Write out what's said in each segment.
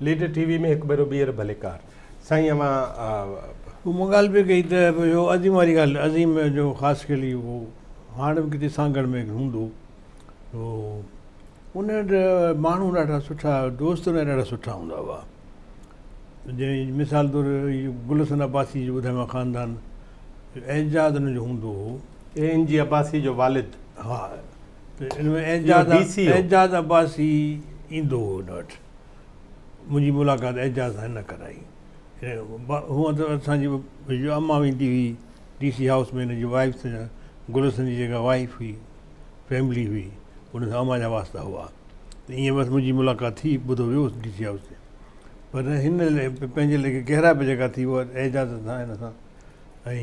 Leader ٽي V ۾ هڪ ڀيرو ٻيهر ڀليڪار. سائين اوهان. هو مون ڳالهه پئي ڪئي ته اهو عظيم واري ڳالهه عظيم جو خاص خيلي هو هاڻ به ڪٿي سانگهڙ ۾ هوندو تو ان وٽ ماڻهو ڏاڍا سٺا دوست ان جا ڏاڍا سٺا هوندا هئا جنهن مثال طور گل حسن عباسي جو ٻڌايو خاندان اعجاز ان جو هوندو هو. اي اين جي عباسي جو والد. ها ته ان ۾ اعجاز اعجاز عباسي ايندو هو ان وٽ منهنجي ملاقات اعجاز سان هن ڪرائي. هونء ته اسان جي امان ويندي هئي ڊي سي هائوس ۾ هن جي وائيف سان گل حسن جي جيڪا وائيف هئي فيملي هئي ان سان امان جا واسطا هئا ته ائين بس منهنجي ملاقات ٿي ٻڌو ويو هوس ڊي سي هائوس تي پر هن پنهنجي ليکي گهرائپ جيڪا ٿي اها اعجاز سان هن سان ۽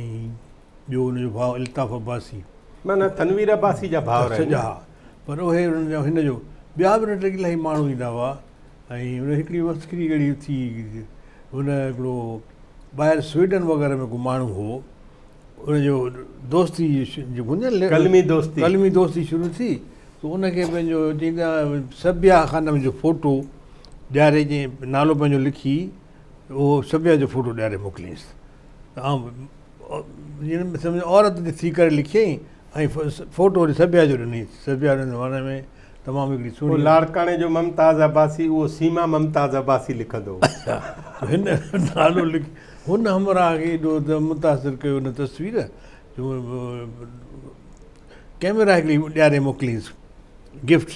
ٻيو ان جو ڀاء الطاف عباسي. معنيٰ تنوير عباسي جا ڀائر آهن. سڄا ها پر اهي انهن جا هن جو ٻيا به ان وٽ الاهي ماڻهو ايندا هئا ۽ ان هڪڙي مسخري اهڙي ٿي هن هڪڙو ٻاهر سوئيڊن وغيره ۾ ڪو ماڻهو هو ان جو دوستي جيڪو هوندي آهي قلمي دوستي قلمي دوستي شروع ٿي ته ان کي پنهنجو چئيندا سبيا خانم جو فوٽو ڏياري جنهن نالو پنهنجو لکي اهو سبيا جو فوٽو ڏياري موڪليس ته سمجهه عورت جي ٿي ڪري لکيائين ۽ فوٽو وري سڀيا جو ڏني سڀيا ان زماني ۾ تمام هڪڙي سهڻي لاڙڪاڻي جو ممتاز عباسي اهو سيما ممتاز عباسي لکندو هو. هن نالو لکي هن همراهه کي ايڏو ته متاثر ڪيو ان تصوير جو ڪئميرا هڪڙي ڏياري موڪليس گفٽ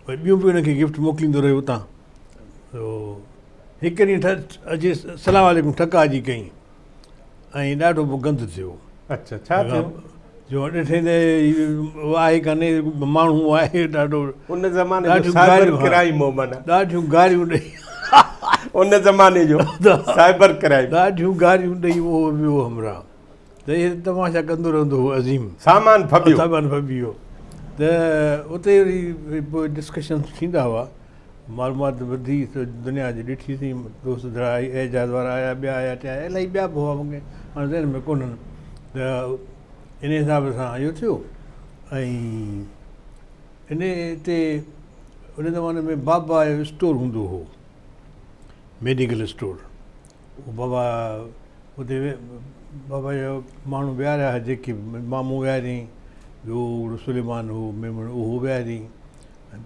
وري ٻيون به ان کي گفٽ موڪليندو رهيو اتان هڪ ڏينهن اچي سلام عليڪم ٺڪا جي ڪئي ۽ ڏاڍو پوء گند ٿيو. اڇا ڇا ٿيو؟ جو ڏٺي ته آهي ڪانهي ماڻهو آهي ڏاڍو ان زماني جو سائبر ڪرائيم هو معنيٰ ڏاڍيون گاريون ڏئي ان زماني جو سائبر ڪرائيم ڏاڍيون گاريون ڏئي اهو ويو همراهه ته اهي تماشا ڪندو رهندو هو عظيم سامان ڦٻيو سامان ڦٻيو ته اتي وري پوء ڊسڪشن ٿيندا هئا معلومات وڌي ته دنيا جي ڏٺي سين دوست ڌڙا اعجاز وارا آيا ٻيا آيا ٽيا آيا الاهي ٻيا به هئا مونکي هاڻي ذهن ۾ ڪونهن ته ان حساب سان اهو ٿيو ۽ ان تي ان زماني ۾ بابا جو اسٽور هوندو هو ميڊيڪل اسٽور اهو بابا اتي بابا جا ماڻهو ويهاريا هئا جيڪي مامو ويهاريائين ٻيو هڪڙو سليمان هو ميمڻ اهو ويهاريائين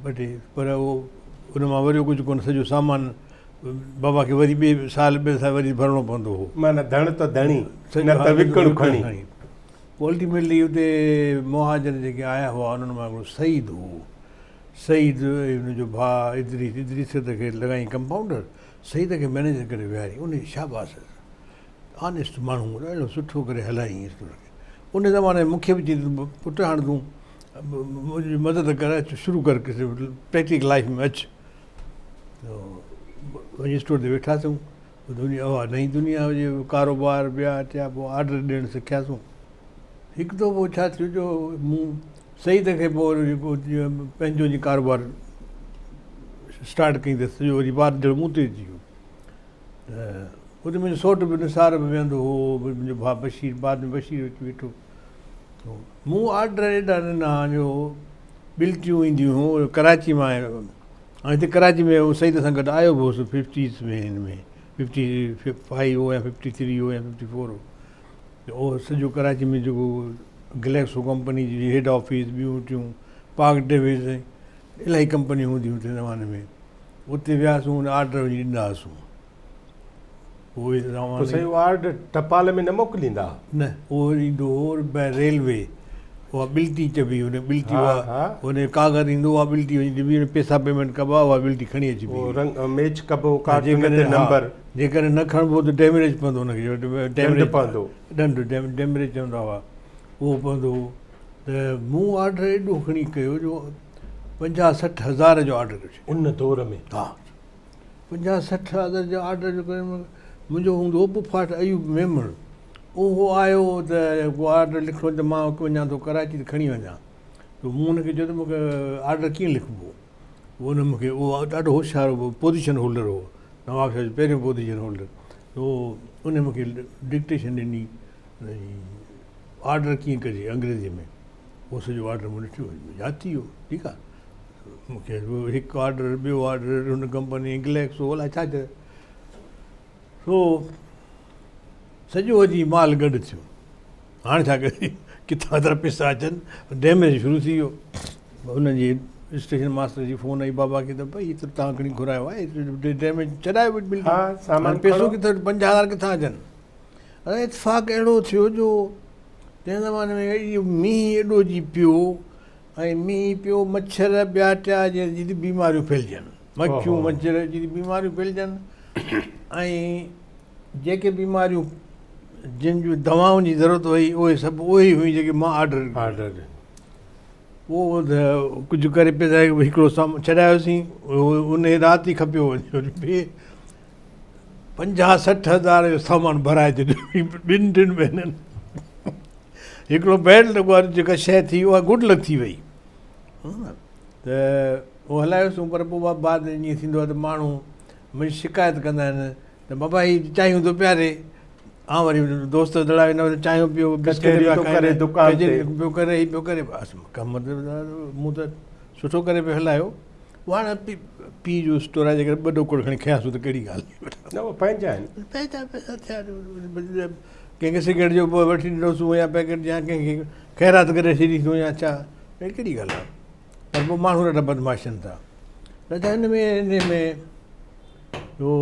ٻه ٽي پر اهو ان مان وريو ڪجهه ڪونه سڄو سامان بابا کي وري ٻئي سال ٻئي سال وري ڀرڻو پوندو هو. معنيٰ ڌڻ ته ڌڻي نه ته وڪڻ کڻي. پوء الٽيميٽلي اتي مهاجر جيڪي آيا هئا انهن مان هڪڙو سعيد هو. سعيد ۽ ان جو ڀاء ادريس، ادريس کي لڳائين ڪمپائونڊر، سعيد کي مئنيجر ڪري ويهاريائين. ان جي شاباس آنيسٽ ماڻهو هو ڏاڍو سٺو ڪري هلايائين اسٽور کي. ان زماني ۾ مون کي به چيائين ته پٽ هاڻ تون منهنجي مدد ڪر اچ شروع ڪر پريڪٽيڪل لائيف ۾ اچ. وڃي اسٽور تي ويٺاسون دنيا اها نئين دنيا هجي ڪاروبار ٻيا ٽيا پوء آرڊر ڏيڻ سکياسون. هڪ دفعو ڇا ٿيو جو مون سعيد کي پوء جيڪو پنهنجو جي ڪاروبار اسٽارٽ ڪئي ته سڄو وري بار جهڙو مون تي اچي ويو ته اتي منهنجو سوٽ به نثار به ويهندو هو منهنجو ڀاء بشير بعد ۾ بشير اچي ويٺو مون آرڊر ايڏا ڏنا جو بلٽيون اينديون هيون ڪراچي مان ۽ هتي ڪراچي ۾ سعيد سان گڏ آيو به هوس ففٽيز ۾ هن ۾ 55 هو يا 53 هو يا 54 هو اهو سڄو ڪراچي ۾ جيڪو گليڪسو ڪمپني جي هيڊ آفيس ٻيون ٽيون پارڪ ڊيوس الاهي ڪمپنيون هونديون هيون تنهن زماني ۾ اتي وياسون ان آرڊر وڃي ڏنا هئاسون اهي زماني سائين اهو آرڊر ٽپال ۾ نه موڪليندا نه اهو ايندو هو باء ريلوي اها بلٽي چئبي هئي ان بلٽي اها ان ڪاغذ ايندو اها بلٽي وڃي ڏبي ان پيسا پيمنٽ ڪبا اها بلٽي کڻي اچبي اهو رنگ ميچ ڪبو ڪارڊ تي نمبر جيڪڏهن نه کڻبو ته ڊيمريج پوندو ان کي ڏنڊ پوندو ڏنڊ ڊيمريج چوندا هئا اهو پوندو هو ته مون آرڊر ايڏو کڻي ڪيو جو 50 60 هزار جو آرڊر ڪيو ان دور ۾ ها 50 60 هزار جو آرڊر جو ڪيو منهنجو هوندو هو پڦاٽ ايوب ميمڻ اهو آيو ته ڪو آرڊر لکڻو ته مان وڃان ٿو ڪراچي ته کڻي وڃان ته مون هن کي چيو ته مون کي آرڊر ڪيئن لکبو ان مون کي اهو ڏاڍو هوشيار هو پوزيشن هولڊر هو نوابشاهه جو پهريون پوزيشن هولڊر تو ان مون کي ڊڪٽيشن ڏني آرڊر ڪيئن ڪجي انگريزي ۾ اهو سڄو آرڊر مون ڏٺو ياد ٿي ويو ٺيڪ آهي مون کي هڪ آرڊر ٻيو آرڊر هن ڪمپني گليڪسو الائي ڇا ڇا سو سڄو اچي مال گڏ ٿيو. هاڻ ڇا ڪجي ڪٿان ايترا پئسا اچن ڊيميج شروع ٿي ويو. انهن جي اسٽيشن ماستر جي فون آئي بابا کي ته ڀئي ايترو توهان کڻي گهرايو آهي ايترو ڊيميج ڇڏايو بلڪل ها سامان پئسو ڪٿان 5000 ڪٿان اچن. اتفاق اهڙو ٿيو جو تنهن زماني ۾ اهو مينهن ايڏو جي پيو ۽ مينهن پيو مڇر ٻيا ٽيا جي ٿي بيماريون ڦهلجن مکيون مڇر جي ٿي بيماريون ڦهلجن ۽ جيڪي بيماريون جن جون دوائن جي ضرورت هئي اهي سڀ اهي هيون جيڪي مان آرڊر آرڊر پوء ڪجهه ڪري پيدا هڪڙو سام ڇڏايوسين ان رات ئي کپيو وڃي 50 60 هزار جو سامان ڀرائي ڇڏيو ٻن ٽن مهينن هڪڙو بيڊ لڳو آهي جيڪا شيء ٿي اها گڊ لڪ ٿي وئي ته اهو هلايوسون پر پوء بعد ۾ ائين ٿيندو آهي ته ماڻهو منهنجي شڪايت ڪندا آهن ته بابا هي چانهيون ٿو پياري آئون وري دوست دڙا ويندا چانهيون پيو بسڪيٽ پيا کائن پيو ڪري هي پيو ڪري بس ڪم مون ته سٺو ڪري پيو هلايو هاڻ پيء جو اسٽور آهي جيڪڏهن ٻه ڏوڪڙ کڻي کنياسون ته ڪهڙي ڳالهه نه اهي پنهنجا آهن پنهنجا پئسا ٿيا ڪنهن کي سگريٽ جو وٺي ڏنوسون يا پيڪيٽ يا ڪنهن کي خيرات ڪري ڇڏيسون يا ڇا اهڙي ڪهڙي ڳالهه آهي پر پوء ماڻهو ڏاڍا بدمعاش ٿين ٿا اڇا هن ۾ ان ۾ اهو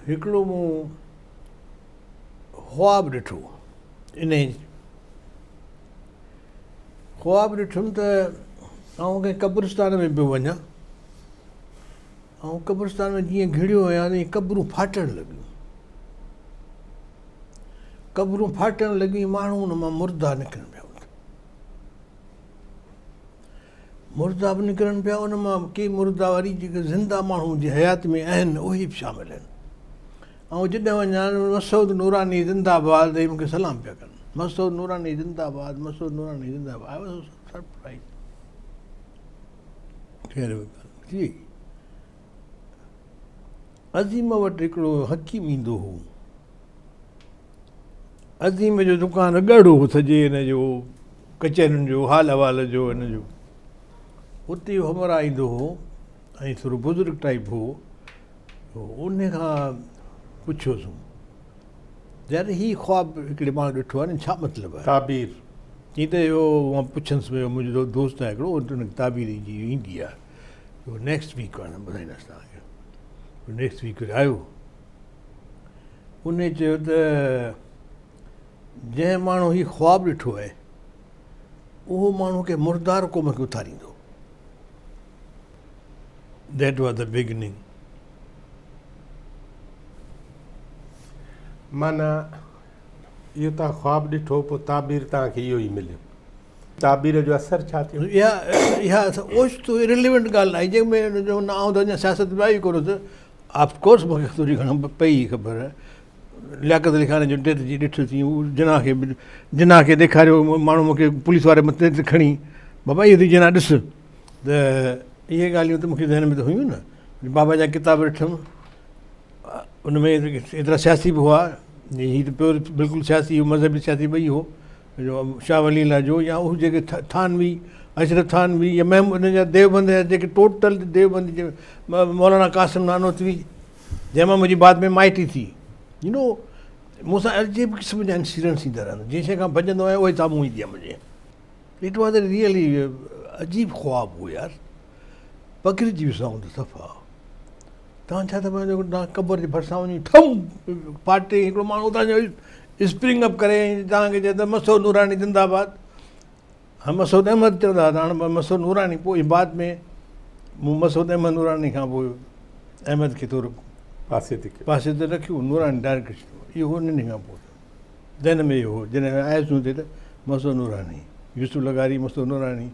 هڪڙو مون خواب ڏٺو ان خواب ڏٺم ته آئون ڪنهن قبرستان ۾ پيو وڃان. آئون قبرستان ۾ جيئن گهڙيو آهيان ته قبرون ڦاٽڻ لڳيون. قبرون ڦاٽڻ لڳيون ماڻهو ان مان مردا نڪرن پيا. مردا به نڪرن پيا ان مان ڪي مردا وري جيڪي زنده ماڻهو جي حيات ۾ آهن اهي به شامل آهن. آئون جڏهن وڃان مسعود نوراني زنده آباد ۽ مونکي سلام پيا ڪن مسعود نوراني زنده آباد مسعود نوراني زنده آباد I was surprise خير ٿي وئي عظيم وٽ هڪڙو حڪيم ايندو هو عظيم جو دڪان ڳڙهه هو سڄي هن جو ڪچهرين جو حال احوال جو هن جو اتي همراهه ايندو هو ۽ ٿورو بزرگ ٽائپ هو ان کان پڇيوسون يار هي خواب هڪڙي ماڻهو ڏٺو آهي ڇا مطلب آهي تعبير چي ته اهو مان پڇنس پيو منهنجو دوست آهي هڪڙو ان کي تعبير جي ايندي آهي اهو نيڪسٽ ويڪ آڻي ٻڌائيندس توهان کي نيڪسٽ ويڪ وري آيو ان چيو ته جنهن ماڻهو هي خواب ڏٺو آهي اهو ماڻهو کي مردار قوم کي اٿاريندو That was the beginning. معنيٰ اهو توهان خواب ڏٺو پوء تعبير توهان کي اهو ئي مليو. تعبير جو اثر ڇا ٿيو؟ اها اها اوچتو اريليونٽ ڳالهه آهي جنهن ۾ جو نه آئون ته اڃا سياست ۾ آيو ئي ڪونه هوس آف ڪورس مون کي ٿوري گهڻو پئي خبر لياقت علي خان جو ڊيٿ جي ڏٺوسين هو جناح کي جناح کي ڏيکاريو ماڻهو مون کي پوليس واري مٿي تي کڻي بابا اهو ٿي جناح ڏس ته اهي ڳالهيون ته مون کي ذهن ۾ ته هيون نه بابا جا ڪتاب ڏٺم ان ۾ ايترا سياسي به هئا هي ته پيور بلڪل سياسي هو مذهبي سياسي ٻئي هو شاهه ولي الله جو يا هو جيڪي ٿانوي اشرف ٿانوي يا محمود ان جا ديوبند جا جيڪي ٽوٽل ديوبند جي مولانا قاسم نانوتوي جنهن مان منهنجي بعد ۾ مائٽي ٿي يو نو مون سان عجيب قسم جا انسيڊنٽس ٿيندا رهندا جنهن شيء کان ڀڄندو آهيان اها ئي سامهون ايندي آهي منهنجي it was a really عجيب خواب هو يار پڪڙجي ويس آئون ته صفا تان ڇا ته پنهنجو تان قبر جي ڀرسان وڃي ٺم پاٽي هڪڙو ماڻهو اتان جو اسپرنگ اپ ڪري تان کي چئي ته مسعود نوراني زنده آباد ها مسعود احمد چوندا هئا هاڻ مسعود نوراني پوء بعد ۾ مون مسعود احمد نوراني کان پوء احمد کي ٿورو پاسي تي ڪيو پاسي تي رکيو نوراني ڊائريڪٽ اهو انهن کان پوء ذهن ۾ اهو هو جڏهن آيس هتي ته مسعود نوراني يوسف لغاري مسعود نوراني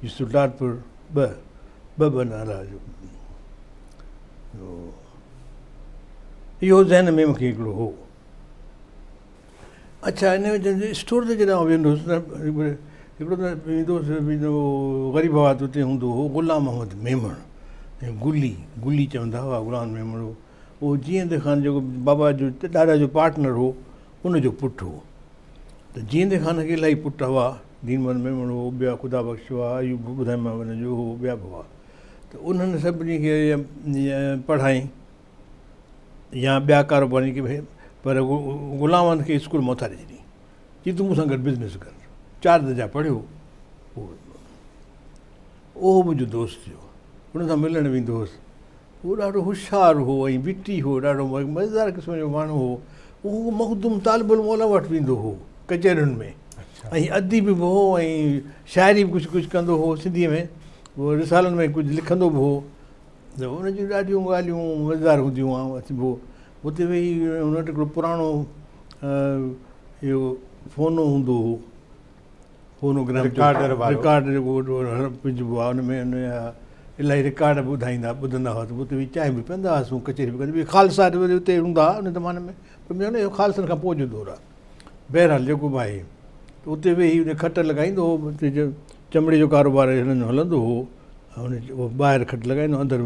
يوسف ٽالپر ٻه ٻه ٻه نالا جو اهو ذهن ۾ مونکي هڪڙو هو اڇا ان وچ ۾ اسٽور تي جڏهن آئون ويندو هوس ته هڪڙو ته ويندو هوس غريب آباد اتي هوندو هو غلام محمد ميمڻ ۽ گلي گلي چوندا هئا غلام ميمڻ هو اهو جيئند خان جيڪو بابا جو ڏاڏا جو پارٽنر هو ان جو پٽ هو ته جيئند خان کي الاهي پٽ هئا دين محمد ميمڻ هو ٻيا خدا بخش هئا ايوب ٻڌايومانو ان جو هو ٻيا به هئا. ته انهن سڀني کي پڙهائين يا ٻيا ڪاروباري کي پر غلام احمد کي اسڪول مان اٿاري ڇڏيائين چي تون مون سان گڏ بزنس ڪر. چار درجا پڙهيو پوء اهو منهنجو دوست ٿيو. ان سان ملڻ ويندو هوس. هو ڏاڍو هوشيار هو ۽ وٽي هو، ڏاڍو مزيدار قسم جو ماڻهو هو. اهو مخدوم طالب الموليٰ وٽ ويندو هو ڪچهرين ۾ ۽ اديب به هو ۽ شاعري به ڪجهه ڪجهه ڪندو هو سنڌيء ۾ پوء رسالن ۾ ڪجهه لکندو به هو ته ان جون ڏاڍيون ڳالهيون مزيدار هونديون هيون. اسين پوء اتي ويهي هن وٽ هڪڙو پراڻو اهو فونو هوندو هو. فونوگرام رڪارڊر وارو رڪارڊ جيڪو وجهبو آهي ان ۾ ان جا الاهي رڪارڊ به ٻڌائيندا ٻڌندا هئاسون اتي ويهي چانهه به پيئندا هئاسون ڪچهري به ڪندا خالصا وري اتي هوندا هئا ان زماني ۾ پر مون چيو خالصن کان پوء جو دور آهي بهرحال جيڪو به آهي ته اتي ويهي ان کٽ لڳائيندو هو اتي چمڙي جو ڪاروبار هنن جو هلندو هو ان ٻاهر کٽ لڳائيندو اندر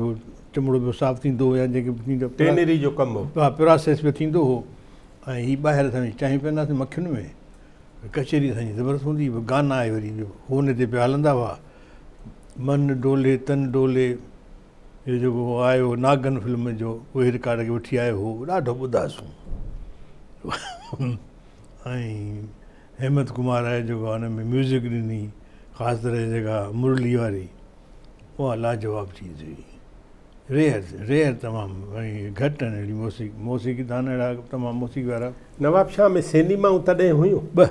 چمڙو پيو صاف ٿيندو هو يا جيڪي به ٿيندو ٽينري جو ڪم هو ها پراسيس پيو ٿيندو هو ۽ هي ٻاهر اسان چانهه پيئندا هئاسين مکين ۾ ڪچهري اسان جي زبردست هوندي هئي، گانا آهي وري جو فون تي پيا هلندا هئا، من ڊولي تن ڊولي اهو جيڪو آيو ناگن فلم جو اهي رڪارڊ کي وٺي آيو هو ڏاڍو ٻڌاسون ۽ هيمنت ڪمار آهي جيڪو ان ۾ ميوزڪ ڏني خاص طرح جيڪا مرلي واري اها لاجواب چيز هئي. ريئر ريئر تمام ۽ گهٽ آهن اهڙي موسيقي موسيقي دان اهڙا تمام موسيقي وارا. نوابشاهه ۾ سينيمائون تڏهن هيون؟ ٻه.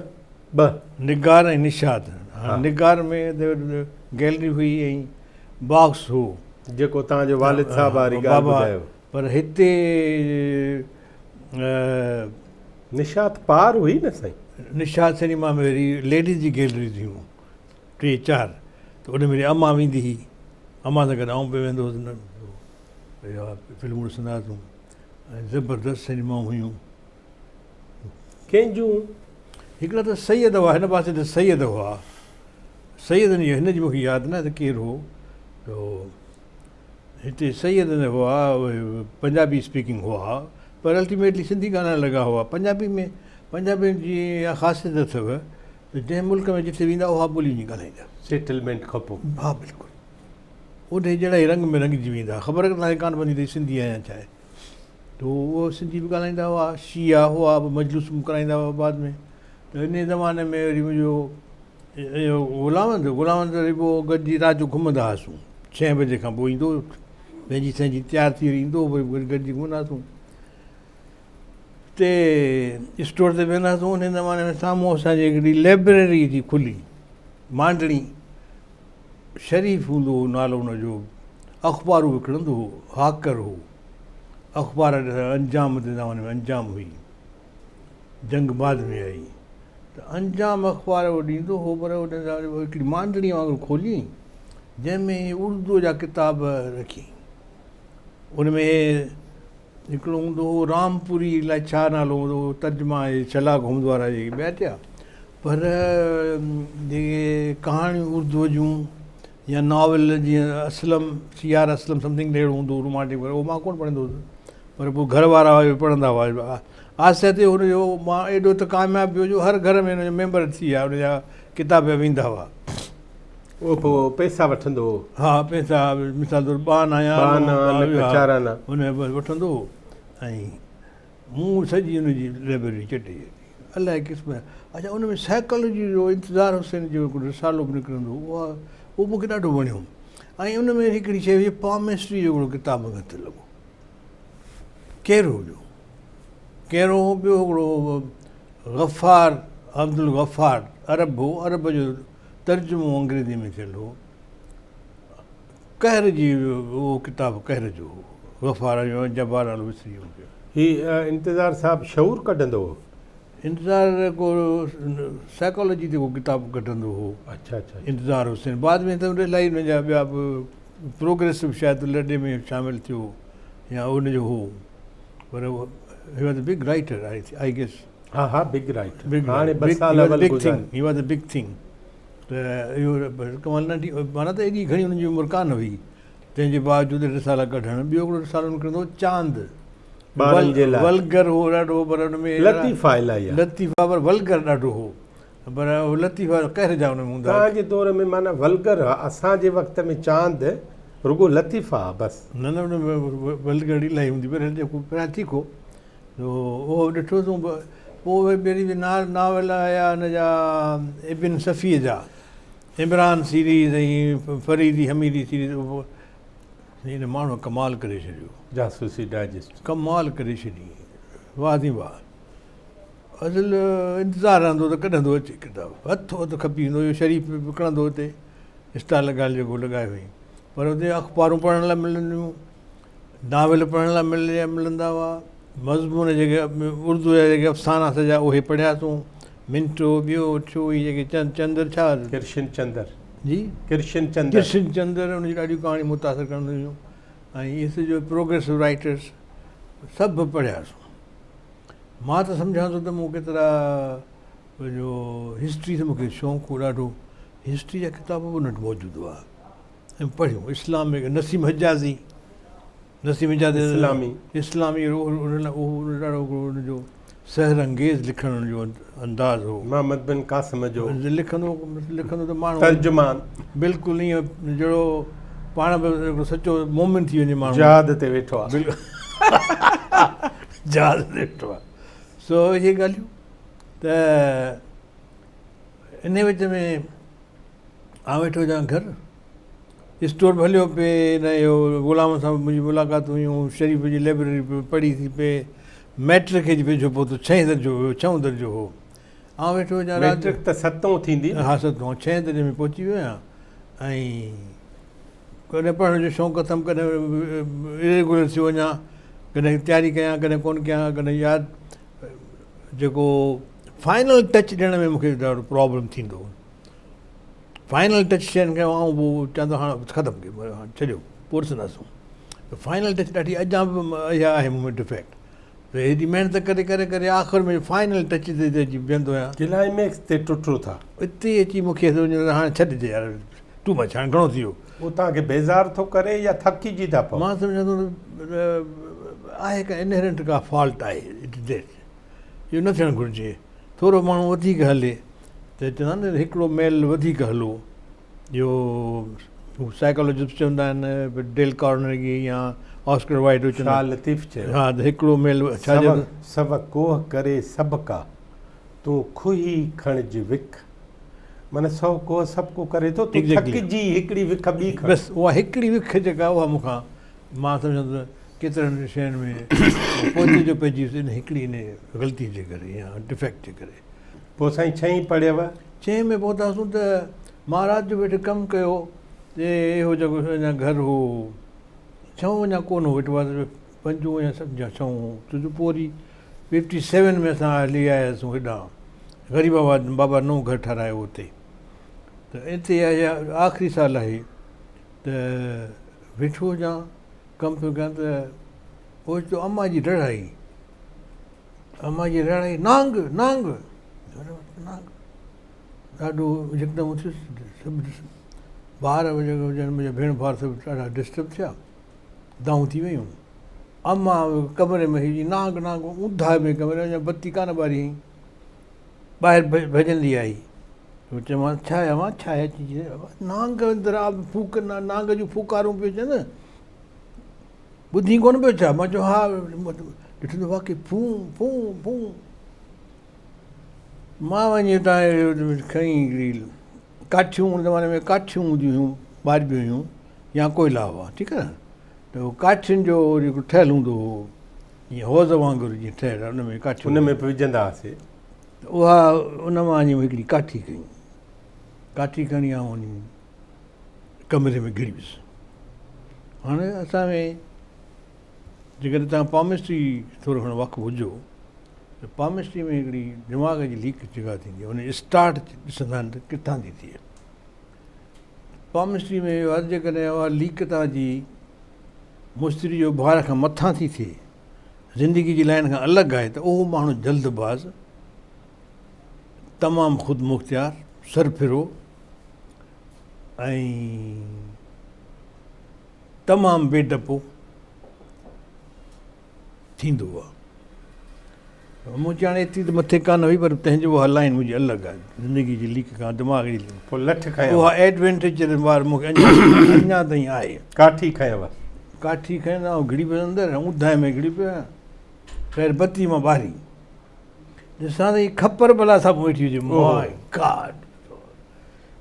ٻه. نگار ۽ نشاط. نگار ۾ گيلري هئي ۽ باڪس هو. جيڪو توهان جو والد صاحب واري ڳالهه ٻڌايو. پر هتي. نشاط پار هئي نه سائين؟ نشاط سينيما ۾ وري ليڊيز جي گيلريز هيون. ٽي چار ته ان ۾ وري امان ويندي هئي. امان سان گڏ آئون به ويندو هوس. اها فلمون ڏسندا هئاسون ۽ زبردست سئنيمائون هيون. ڪنهن جون؟ هڪڙا ته سيد هئا، هن پاسي ته سيد هئا. سيدن جي هن جي مون کي ياد ناهي ته ڪير هو. هتي سيد هئا، اهي پنجابي اسپيڪنگ هئا پر الٽيميٽلي سنڌي ڳالهائڻ لڳا هئا. پنجابي ۾ پنجابين جي اها خاصيت اٿو ته جنهن ملڪ ۾ جتي ويندا اها ٻولي وڃي ڳالهائيندا. سيٽلمينٽ کان پوء. ها بلڪل انهي جهڙا ئي رنگ ۾ رنگجي ويندا خبر توهان کي ڪانه پوندي ته هي سنڌي آهي يا ڇا آهي ته اهو سنڌي به ڳالهائيندا هئا شيعا هئا به مجلسون به ڪرائيندا هئا بعد ۾ ته انهي زماني ۾ وري منهنجو اهو غلام غلام وري پوء گڏجي رات جو گهمندا هئاسون ڇهين بجي کان پوء ايندو هو پنهنجي سهنجي تيار ٿي وري ايندو هو وري گڏجي گهمندا هئاسون تي اسٽور تي ويندا هئاسون ان زماني ۾ سامهون اسان جي هڪڙي لئبريري ٿي کلي مانڊڻي شريف هوندو هو نالو ان جو اخبارون وڪڻندو هو هاڪر هو اخبار انجام جي زماني ۾ انجام هئي جنگ بعد ۾ آئي ته انجام اخبار اهو ڏيندو هو پر ان هڪڙي مانڊڻي وانگر کولي جنهن ۾ اردو جا ڪتاب رکي ان ۾ هڪڙو هوندو هو رامپوري الائي ڇا نالو هوندو هو ترجما اهي شلاق هومز وارا جيڪي ٻيا ٽيا پر جيڪي ڪهاڻيون اردوء جون يا ناول جيئن Aslam C R Aslam something اهڙو هوندو هو رومانٽڪ وغيره اهو مان ڪونه پڙهندو هوس پر پوء گهر وارا پڙهندا هئا آهستي آهستي هن جو مان ايڏو ته ڪامياب ويو جو هر گهر ۾ هن جو ميمبر ٿي ويا هن جا ڪتاب پيا ويندا هئا. اهو پوء پئسا وٺندو هو. ها پئسا مثال طور ٻه آنا يا ٻه آنا نه چار آنا. ان وٺندو هو ۽ مون سڄي ان جي لئبرري چٽي ڇڏي. الائي قسم جا اڇا ان ۾ سائيڪالاجي جو انتظار حسين جو هڪڙو رسالو به نڪرندو هو اها اهو مون کي ڏاڍو وڻيو ۽ ان ۾ هڪڙي شيء هئي پامسٽري جو هڪڙو ڪتاب مون کي هٿ لڳو ڪيرو جو ڪيرو هو ٻيو هڪڙو غفار عبدالغفار عرب هو عرب جو ترجمو انگريزي ۾ ٿيل هو. قهر جي اهو ڪتاب قهر جو هو. غفار جو جبار نالو وسري ويو مون کي. هي انتظار صاحب شعور ڪڍندو هو. انتظار ڪو سائيڪالاجي تي ڪو ڪتاب ڪڍندو هو. اڇا اڇا. انتظار حسين بعد ۾ ته الائي ان جا ٻيا به پروگريسو شايد لڏي ۾ شامل ٿيو يا ان جو هو پر he was a big writer I guess. ها ها بگ رائيٽ هاڻي ٻه سال اول گذاري. He was a big thing ته اهو ڪمال ننڍي معنيٰ ته ايڏي گهڻي هن جي عمر ڪانه هئي تنهن جي باوجود رسالا ڪڍڻ ٻيو هڪڙو رسالو نڪرندو هو چاند ٻارن جي لاء ولگر هو ڏاڍو پر ان ۾ لطيفا الائي آ لطيفا پر ولگر ڏاڍو هو پر اهو لطيفا قهر جا ان ۾ هوندا توهان جي دور ۾ معنيٰ ولگر ها اسان جي وقت ۾ چاند رڳو لطيفا ها بس. نه نه ان ۾ ولگرٽي الاهي هوندي پر جيڪو پراتيڪ هو سو اهو ڏٺوسون. پوء وري به ناول آيا ان جا ابن صفيء جا، عمران سيريز ۽ فريدي حميدي سيريز. ان ماڻهوء ڪمال ڪري ڇڏيو. جاسوسي ڊائجسٽ. ڪمال ڪري ڇڏي. واهه ٿي واهه. اصل انتظار رهندو ته ڪڏهن ٿو اچي ڪتاب. هٿو هٿ کپي ويندو. اهو شريف به وڪڻندو هتي اسٽال لڳايل جيڪو لڳايو هئائين. پر اتي اخبارون پڙهڻ لاء ملنديون، ناول پڙهڻ لاء ملندا هئا، مضمون جيڪي اردو جا جيڪي افسانا سڄا اهي پڙهياسون. منٽو، ٻيو ٽيو اهي جيڪي چندر ڇا؟ ڪرشن چندر. جي؟ ڪرشن چندر. ڪرشن چندر ان جون ڏاڍيون ڪهاڻيون متاثر ڪنديون هيون ۽ اهي سڄو پروگريسو رائٽرس سڀ پڙهياسون. مان ته سمجهان ٿو ته مون ڪيترا پنهنجو هسٽري ته مون کي شوق هو ڏاڍو، هسٽري جا ڪتاب به ان وٽ موجود هئا ۽ پڙهيون. اسلام ۾ نسيم حجازي، نسيم حجازي اسلامي، اسلامي اهو ڏاڍو هڪڙو ان جو سحر انگيز لکڻ ان جو انداز هو. محمد بن قاسم جو لکندو لکندو ته ماڻهو ترجمان بلڪل ائين جهڙو پاڻ به هڪڙو سچو مومن ٿي وڃي ماڻهو. جهاد تي ويٺو آهي. بلڪل جهاد تي ويٺو آهي. سو اهي ڳالهيون ته انهي وچ ۾ آئون ويٺو هجان گهر اسٽور به هليو پئي، نه اهو غلام سان به منهنجي ملاقات هيون، شريف جي لئبرري به پڙهي ٿي پئي، مئٽرڪ جي ويجهو پهتو، ڇهين درجو هيو، ڇهون درجو هو. آئون ويٺو هجان رات جو. مئٽرڪ ته ستون ٿيندي نه؟ ها ستون، آئون ڇهين درجي ۾ پهچي ويو آهيان ۽ ڪڏهن پڙهڻ جو شوق اٿم، ڪڏهن اريگولر ٿيو وڃان، ڪڏهن تياري ڪيان، ڪڏهن ڪونه ڪيان، ڪڏهن ياد جيڪو فائنل ٽچ ڏيڻ ۾ مون کي ڏاڍو پرابلم ٿيندو هو. فائنل ٽچ شين کي آئون پوء چوان ٿو هاڻ ختم ڪيو هاڻ ڇڏيو پوء ڏسنداسون. فائنل ٽچ ڏاڍي اڃا به اها آهي مون ۾ ڊفيڪٽ ته هيڏي محنت ڪري ڪري ڪري آخر ۾ فائنل ٽچ تي اچي بيهندو آهيان. ڪلائميڪس تي ٽٽو ٿا. اتي اچي مون کي هاڻ ڇڏجي يار ٽو مچ هاڻ گهڻو ٿي ويو. اهو توهان کي بيزار ٿو ڪري يا ٿڪجي ٿا پئو؟ مان سمجهان ٿو ته آهي ڪا انهرنٽ ڪا فالٽ آهي it is that اهو نه ٿيڻ گهرجي. ٿورو ماڻهو وڌيڪ هلي ته چوندا آهن نه هڪڙو ميل وڌيڪ هلو اهو هو سائيڪالاجسٽ چوندا آهن ڊيل ڪارنرگي يا آسڪر وائلڊ چوندا شاهه لطيف چيو ها ته هڪڙو ميل ڇا چيو سو ڪوهه ڪري سڀ ڪا تون کوهي کڻج وک معنيٰ سو ڪوهه سڀ ڪو ڪري ٿو تون ٿڪجي هڪڙي وک ٻي کڻ بس اها هڪڙي وک جيڪا اها مون کان مان سمجهان ٿو ته ڪيترن شين ۾ پوئتي جو پئجي ويس ان هڪڙي ان غلطي جي ڪري يا ڊفيڪٽ جي ڪري. پوء سائين ڇهين پڙهيو؟ ڇهين ۾ پهتاسون ته مان رات جو ويٺي ڪم ڪيو تي اهو جيڪو اڃا گهر هو ڇهون اڃا ڪونه هو it was پنجون يا سمجهان ڇهون هو ڇو جو پوء وري ففٽي سيون ۾ اسان هلي آياسون هيڏانهن غريب آباد بابا نئون گهر ٺهرايو اتي ته اتي آخري سال آهي ته ويٺو هجان ڪم پيو ڪيان ته اوچتو امان جي رڙ آئي. امان جي رڙ آئي، نانگ! نانگ! نانگ! ڏاڍو يڪدم اٿيس، سڀ ٻار جيڪي هجن منهنجا ڀيڻ ڀائر سڀ ڏاڍا ڊسٽرب ٿيا، دانهون ٿي ويون. امان ڪمري ۾ هئي، نانگ نانگ اونداهه ۾ ڪمري ۾ اڃا بتي ڪانه ٻاري هئي. ٻاهر ڀڄندي آئي. چيومانس ڇا آهي امان ڇا آهي؟ نانگ اندر آ ڦوڪ نانگ جون ڦوڪارون پيون اچن ٻڌين ڪونه پيو ڇا؟ مان چيو ها ڏٺو ته واقعي ڦون ڦون ڦون مان وڃي اتان کڻي هڪڙي ڪاٺيون ان زماني ۾ ڪاٺيون هونديون هيون ٻاربيون هيون يا ڪوئلا هئا ٺيڪ آهي نه ته ڪاٺين جو جيڪو ٺهيل هوندو هو جيئن حوض وانگر جيئن ٺهيل ان ۾ ڪاٺيون ان ۾ به وجهندا هئاسي ته اها ان مان وڃي هڪڙي ڪاٺي کنئي. ڪاٺي کڻي آئون وڃي ڪمري ۾ گهڙي ويس. هاڻي اسان ۾ جيڪڏهن توهان پامسٽري ٿورو گهڻو واقف هجو ته پامسٽري ۾ هڪڙي دماغ جي ليڪ جيڪا ٿيندي آهي ان جي اسٽارٽ ڏسندا آهن ته ڪٿان ٿي ٿئي. پامسٽري ۾ اهو آهي ته جيڪڏهن اها ليڪ توهان جي مستري جو ڀار کان مٿان ٿي ٿئي زندگي جي لائن کان الڳ آهي ته اهو ماڻهو جلد باز، تمام خودمختيار، سرڦرو ۽ تمام بي ڊپو ٿيندو آهي. مون چيو هاڻي ايتري ته مٿي ڪانه هئي پر تنهن جو اها لائين منهنجي الڳ آهي زندگي جي ليڪ کان دماغ جي ليڪ. پوء لٺ کنيو. اها ايڊوينٽيج وار مون کي اڃا تائين آهي. ڪاٺي کنيو. ڪاٺي کنيو آئون گهڙي پيس اندر اونداهي ۾ گهڙي پيو آهيان. خير بتي مان ٻاري ڏسان ته هي کپر بلا سامهون ويٺي هجي. ماء گاڊ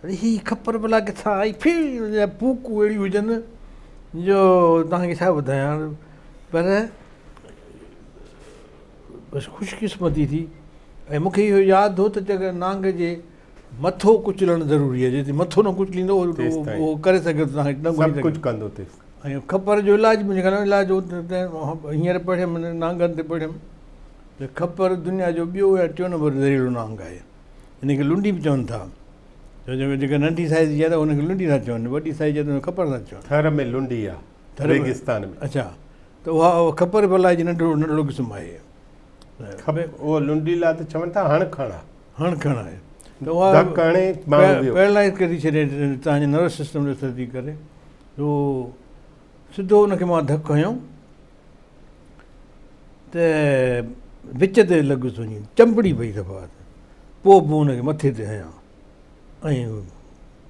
اڙي هي کپر بلا ڪٿان آئي ڦي پوڪون اهڙيون هجن جو توهان کي ڇا ٻڌايان پر بس خوش قسمتي ٿي ۽ مون کي اهو ياد هو ته جيڪر نانگ جي مٿو ڪچلڻ ضروري آهي جيستائين مٿو نه ڪچليندو اهو ڪري سگهي ٿو توهان کي ڏنگ سڀ ڪجهه ڪندو تيس ۽ کپر جو علاج منهنجي خيال ۾ علاج هينئر پڙهيم نانگن تي پڙهيم ته کپر دنيا جو ٻيو يا ٽيون نمبر زهريلو نانگ آهي هن کي لنڊي به چون ٿا جيڪا ننڍي سائيز جي آهي ته هن کي لنڊي ٿا چون وڏي سائيز جي آهي ته هن کي کپر ٿا چون ٿر ۾ لنڊي آهي ريگستان ۾ اڇا ته اها کپر به الائي جي ننڍڙو ننڍڙو قسم آهي. اهو لنڊي لاء ته چون ٿا هڻ کڻ آهي. هڻ کڻ آهي ته اها ڌڪ هڻي ماڻهو ويو. پيرالائز ڪري ٿي ڇڏي توهان جي نروس سسٽم تي اثر ٿي ڪري تو سڌو ان کي مان ڌڪ هنيو ته وچ تي لڳس وڃي چنبڙي پئي دفعا پوء به ان کي مٿي تي هنيا ۽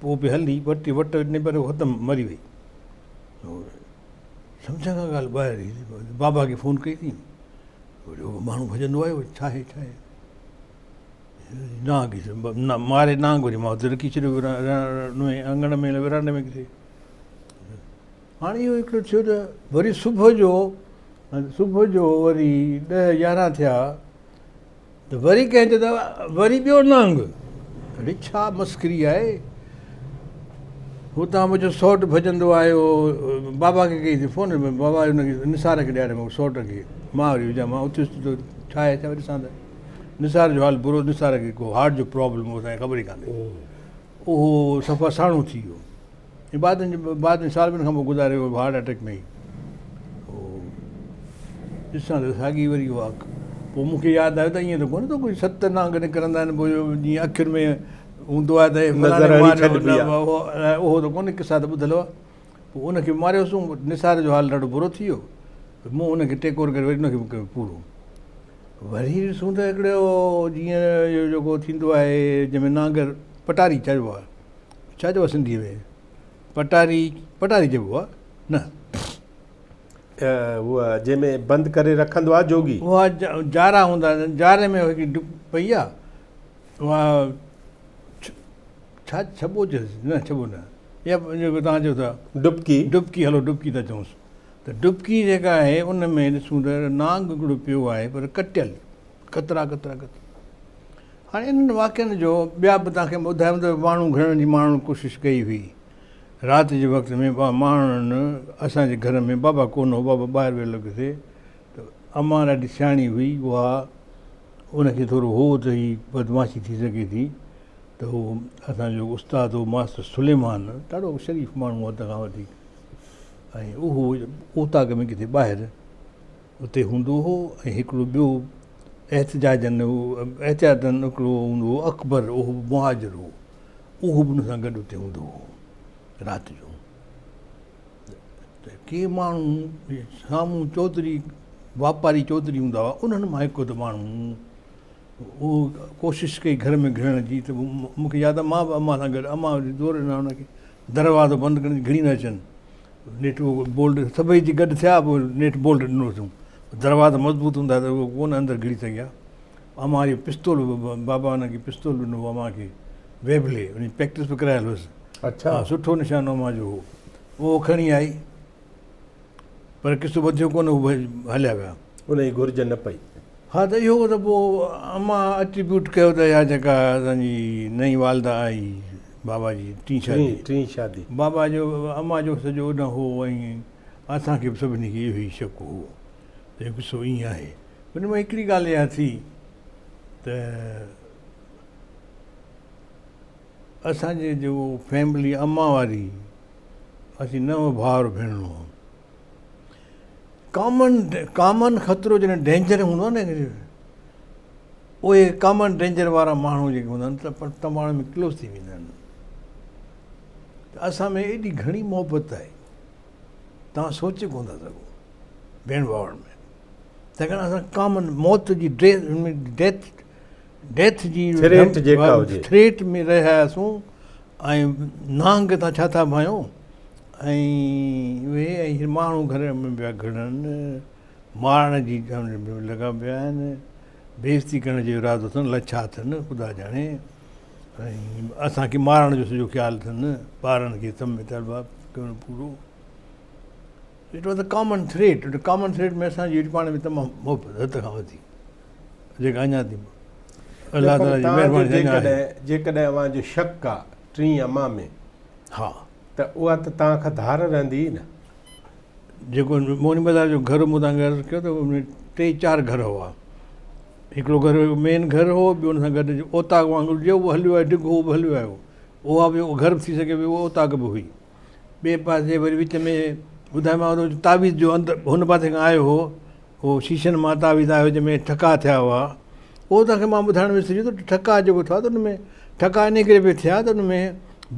پوء به هلي وٽ وٽ ڏني پر ختم مري وئي. سمجهه کان ڳالهه ٻاهر هئي. بابا کي فون ڪئي ٿي. وري اهو ماڻهو ڀڄندو آيو ڇا آهي ڇا آهي نانگ ماري نانگ وري مان اتي رکي ڇڏيو اڱڻ ۾ ورانڊي ۾ ڪٿي هاڻي اهو هڪڙو ٿيو ته وري صبح جو صبح جو وري ڏهه يارهن ٿيا ته وري ڪنهن چيو ته وري ٻيو نانگ. اڙي ڇا مسخري آهي. هتان منهنجو سئوٽ ڀڄندو آيو. بابا کي ڪئي ٿي فون. بابا هن کي نثار کي ڏياري مون سئوٽ کي. مان وري هجان مان اٿيس ته ڇا آهي ڇا ڏسان ته نثار جو حال برو نثار کي ڪو هارٽ جو پرابلم هو اسان کي خبر ئي ڪانهي. اهو صفا ساڻو ٿي ويو. ۽ بعد ۾ بعد ۾ سال ٻن کان پوء گذاري ويو هارٽ اٽيڪ ۾ ئي ڏسان ته ساڳي وري اها پوء مون کي ياد آيو ته ائين ته ڪونه ٿو ڪوئي ست نانگ نڪرندا آهن پوء جيئن اکين ۾ هوندو آهي ته اهو ته ڪونه قصا ته ٻڌل هئا پوء ان کي ماريوسون نثار جو حال ڏاڍو برو ٿي ويو مون ان کي ٽيڪ اوور ڪري وري ان کي ڪيو پورو وري ڏسون ته هڪڙو جيئن اهو جيڪو ٿيندو آهي جنهن ۾ نانگ پٽاري چئبو آهي ڇا چئبو آهي سنڌيء ۾ پٽاري پٽاري چئبو آهي نه؟ هوء جنهن ۾ بند ڪري رکندو آهي جوڳي. اها جارا هوندا آهن جاري ۾ هڪڙي ڊپ پئي آهي اها ڇا ڇٻو چئجي نه ڇٻو نه يا جيڪو توهان چئو ٿا ڊبڪي ڊبڪي هلو ڊبڪي ٿا چئونس ته ڊبڪي جيڪا آهي ان ۾ ڏسون ته نانگ هڪڙو پيو آهي پر ڪٽيل قطرا قطرا قطرا هاڻي انهن واقعن جو ٻيا به توهان کي ٻڌايم ته ماڻهو گهڙڻ جي ماڻهن ڪوشش ڪئي هئي. رات جي وقت ۾ ماڻهن اسان جي گهر ۾ بابا ڪونه هو بابا ٻاهر ويل هو ڪٿي ته امان ڏاڍي سياڻي هئي اها ان کي ٿورو هو ته هي بدمعاشي ٿي سگهي ٿي ته هو اسان جو استاد هو ماستر سليمان ڏاڍو شريف ماڻهو حد کان وڌيڪ ۽ اهو اوطاق ۾ ڪٿي ٻاهر اتي هوندو هو ۽ هڪڙو ٻيو احتجاجن احتياطن هڪڙو هوندو هو اڪبر اهو به مهاجر هو اهو به ان سان گڏ اتي هوندو هو رات جو ته ڪي ماڻهو سامهون چوڌري واپاري چوڌري هوندا هئا انهن مان هڪ اڌ ماڻهو اهو ڪوشش ڪئي گهر ۾ گهڙڻ جي ته مونکي ياد آهي مان به امان سان گڏ امان زور ڏنا هن کي دروازو بند ڪرڻ جي گهڙي نه اچن نيٺ اهو بولٽ سڀئي جي گڏ ٿيا پوء نيٺ بولٽ ڏنوسون دروازا مضبوط هوندا ته اهو ڪونه اندر گهڙي سگهيا امان جو پستول بابا هن کي پستول ڏنو هو امان کي ويبلي ان جي پريڪٽس به ڪرايل هيس اڇا سٺو نشانو امان جو هو اهو کڻي آئي پر قصو وڌيو ڪونه هو هليا ويا ان جي گهرج نه پئي. ها ته اهو ته پوء امان اٽريبيوٽ ڪيو ته اها جيڪا اسان جي نئين والده آئي بابا جي ٽين شادي. ٽين شادي. بابا جو امان جو سڄو نه هو ۽ اسان کي به سڀني کي اهو ئي شڪ هو ته اهو قصو ائين آهي. ان مان هڪڙي ڳالهه اها ٿي ته اسان جي جو فيملي امان واري اسين نو ڀائر ڀيڻون هئا. ڪامن ڪامن خطرو جڏهن ڊينجر هوندو آهي نه اهي ڪامن ڊينجر وارا ماڻهو جيڪي هوندا آهن ته پاڻ ۾ ڪلوز ٿي ويندا آهن ته اسان ۾ ايڏي گهڻي محبت آهي توهان سوچي ڪونه ٿا سگهو ڀيڻ ڀائرن ۾ تنهن کان اسان ڪامن موت جي ڊيٿ ڊيٿ جي ٿريٽ جيڪا هجي ٿريٽ ۾ رهيا هياسون ۽ نانگ تان ڇا ٿا ڀانيو ۽ اهي ۽ ماڻهو گهر ۾ پيا گهڙن مارڻ جي لڳا پيا آهن بيعزتي ڪرڻ جو ارادو اٿن الائي ڇا اٿن خدا ڄاڻي ۽ اسان کي مارڻ جو سڄو خيال اٿن ٻارن کي سم طلبا ڪرڻ پورو it was a common threat common threat ۾ اسان جي پاڻ ۾ تمام محبت حد کان وڌيڪ جيڪا اڃا تائين الله تعالي جي مهرباني سان اڃا آهي. جيڪڏهن اوهان جو شڪ آ ٽين اما ۾ ها. ته اها ته توهان کان ڌار رهندي ئي نه. جيڪو موهني بازار جو گهر مون توهان کي عرض ڪيو ته ان ۾ ٽي چار گهر هئا. هڪڙو گهر مين گهر هو ٻيو ان سان گڏ اوطاق وانگر جو اهو هليو آيو ڊگهو اهو به هليو آيو. اها به گهر به ٿي سگهي پيو اها اوطاق به هئي. ٻئي پاسي وري وچ ۾ ٻڌايومانو ته تعويذ جو اندر هن پاسي کان آيو هو اهو شيشن مان تعويذ آيو جنهن ۾ ٺڪاء ٿيا هئا اهو توهان کي مان ٻڌائڻ وسري ويو ته ٺڪاء جيڪو ٿيو ته ان ۾ ٺڪاء انهي ڪري پئي ٿيا ته ان ۾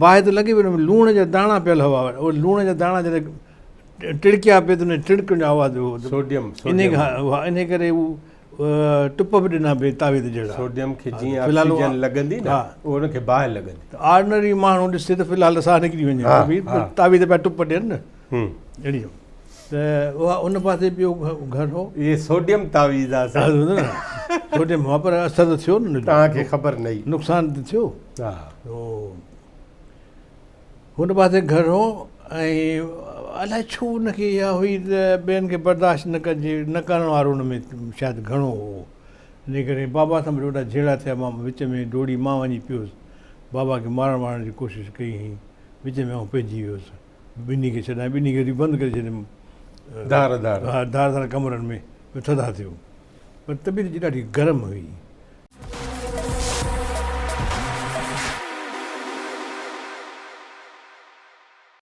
باهه ته لڳي پئي ان ۾ لوڻ جا داڻا پيل هئا اهي لوڻ جا داڻا جڏهن ٽڙڪيا پئي ته ان ٽڙڪڻ جو آواز هو سوڊيم انهي انهي ڪري هو ٽپ به ڏنا پئي تعويذ جهڙا. سوڊيم کي جيئن آڪسيجن لڳندي نه اهو ان کي باهه لڳندي. ته آرڊنري ماڻهو ڏسي ته في الحال ته ساهه نڪري وڃي تعويذ پيا ٽپ ڏين نه اهڙي ته اها ان پاسي ٻيو گهر هو. اهي سوڊيم تعويذ آ سائين. سوڊيم هئا پر اثر ته ٿيو نه. توهان کي خبر نه هئي. نقصان ته ٿيو. هن پاسي گهر هو ۽ الائي ڇو هن کي اها هئي ته ٻين کي برداشت نه ڪجي نه ڪرڻ وارو هن ۾ شايد گهڻو هو ان ڪري بابا سان به وڏا جهيڙا ٿيا مان وچ ۾ ڊوڙي مان وڃي پيس بابا کي مارڻ وارڻ جي ڪوشش ڪئي هئي وچ ۾ آئون پئجي ويس ٻنهي کي ڇڏائي ٻنهي کي وري بند ڪري ڇڏيم ڌار ڌار ها ڌار ڌار ڪمرن ۾ ٿڌا ٿيو پر طبيعت جي ڏاڍي گرم هئي.